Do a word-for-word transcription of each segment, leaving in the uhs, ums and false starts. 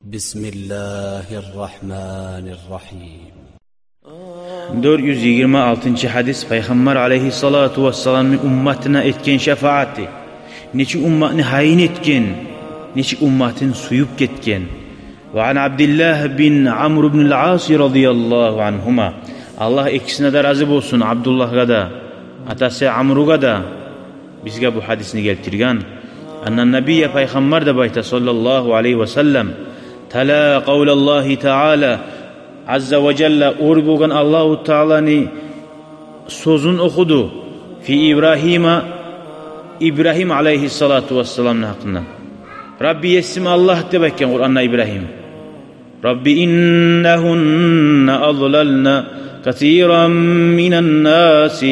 بسم الله الرحمن الرحيم. Дёрт юз йигирма алтынчы гьадис. Пайхаммар алейгьиссалату вассаламны умматына этген шафааты. Нече умматны гьайын этген, нече умматын сююп гетген. وعن عبد الله بن عمرو بن العاص رضي الله عنهما. Аллагь экисине де рази болсун, Абдуллагьгъа да, атасы Амругъа да, бизге бу гьадисни гелтирген. أن النبي, пайхаммар деп айта, صلى الله عليه وسلم, تلا قول الله تعالى عز وجل, оьр болгъан Аллагьу Тааланы сёзюн охуду. في إبراهيم, Ибрагьим алейгьиссалату вассаламны гьакъындан. رب, есим Аллагь деп айтгъан Къуранда Ибрагьим. رب إنهن أضللن كثيرا من الناس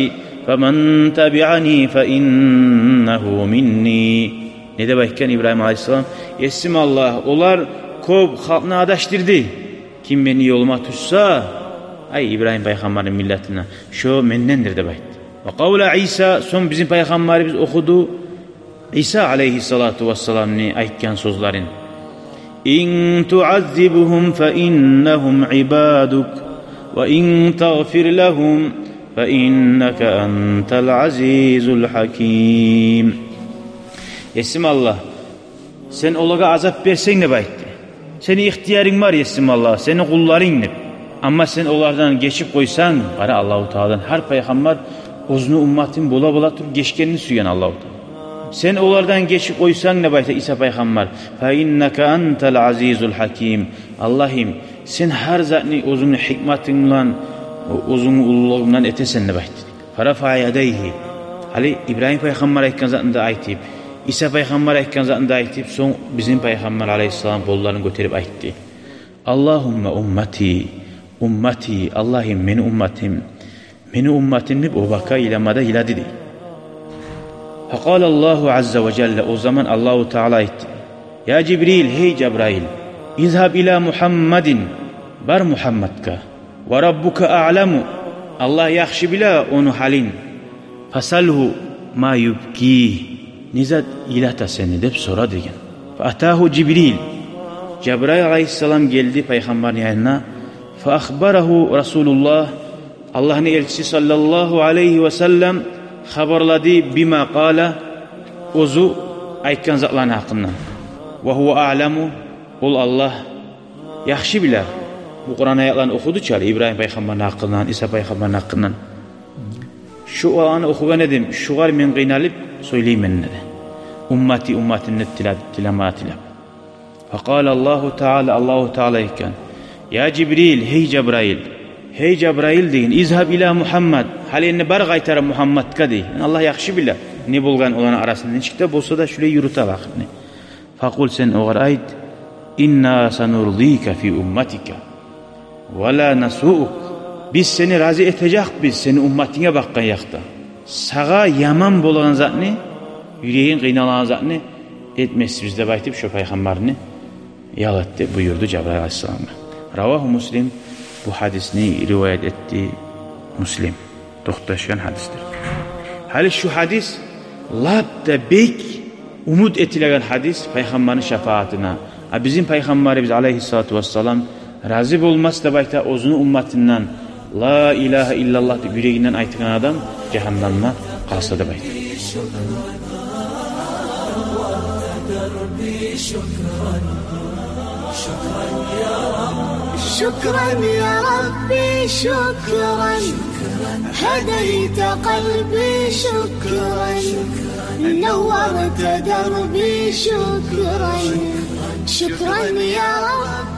فمن تبعني فإنه مني. Не деп айтгъан Ибрагьим алейгьиссалам? Есим Аллагь, олар кёп халкъны адашдырды. Ким мени ёлума тюшсе, ай Ибрагьим пайхаммарны миллетинден, шо мендендир деп айтды. وقول عيسى, сонг бизин пайхаммарыбыз охуду Иса алейгьиссалату вассаламны айтгъан сёзлерин. إن تعذبهم فإنهم عبادك وإن تغفر لهم فإنك أنت العزيز الحكيم. Есим Аллагь, сен олагъа азап берсенг деп айтды. Сени ихтиярынг бар, есим Аллагь, сени къулларынг деп. Амма сен олардан гечип къойсанг, къара, Аллагьу Тааладан гьар пайхаммар оьзюню умматын бола-бола туруп гечгенни сюйген Аллагьу Таала. Сен олардан гечип къойсанг деп айта Иса пайхаммар, فإنك أنت العزيز الحكيم. Аллагьым, сен гьар затны оьзюнгню гьикматынг булан, оьзюнгню уллулугъунг булан этесен деп айтды. فرفع يديه. Гьали Ибрагьим пайхаммар айтгъан затны да айтып, Иса пайхаммар айтгъан затны да айтып, сонг бизин пайхаммар алейгьиссалам къолларын гётерип айтды: اللهم أمتي، أمتي, Аллагьым, мени умматым, мени умматым деп, وبكى, йыламагъа да йылады дей. فقال الله عز وجل, о заман Аллагьу Таала айтды: يا جبريل, гьей Жабраил, اذهب إلى محمد, бар Мугьаммадгъа. وربك أعلم, Аллагь яхшы биле ону гьалын. فسله ما يبكيه, не зат йылата сени деп сора деген. فأتاه جبريل, Жабраил алейгьиссалам гелди пайхаммарны янына. فأخبره رسول الله, Аллагьны элчиси صلى الله عليه وسلم хабарлады, بما قال, оьзю айтгъан затланы гьакъындан. وهو أعلم, ол Аллагь яхшы биле. Бу Къуран аятланы охуду чы гьали Ибрагьим пайхаммарны гьакъындан, Иса пайхаммарны гьакъындан. Шу аятланы охугъан эдим, шугъар мен къыйналып сёйлеймен деди. Уммати, умматым деп тиле-, тилеме тилеп. فقال الله تعالى, Аллагьу Таала айтгъан: يا جبريل, гьей Жабраил, гьей Жабраил деген, اذهب إلى محمد, гьали энни бар къайтара Мугьаммадгъа дей. Яни Аллагь яхшы биле не болгъан оланы арасында, нечик де болса да шулай юрюте вакътини. فقل, сен огъар айт: إنا سنرضيك في أمتك ولا نسوءك. Биз сени рази этежекбиз сени умматынга бакъгъан якъда. Сагъа яман болагъан затны, юрегинг къыйналагъан затны этмесбиз деп айтып, шо пайхаммарны ял эт деп буюрду Жабраил алейгьиссаламгъа. رواه مسلم, бу гьадисни риваят этди Муслим. Токъташгъан гьадисдир. Гьали шу гьадис лап да бек умут этилеген гьадис пайхаммарны шафаатына. А бизин пайхаммарыбыз алейгьиссалату вассалам рази болмас деп айта оьзюню умматындан لا إله إلا الله деп юрегинден айтгъан адам жагьаннамда къалса деп айта. شكرا يا ربي، شكرا. هديت قلبي، شكرا. نورت دربي، شكرا. شكرا يا رب.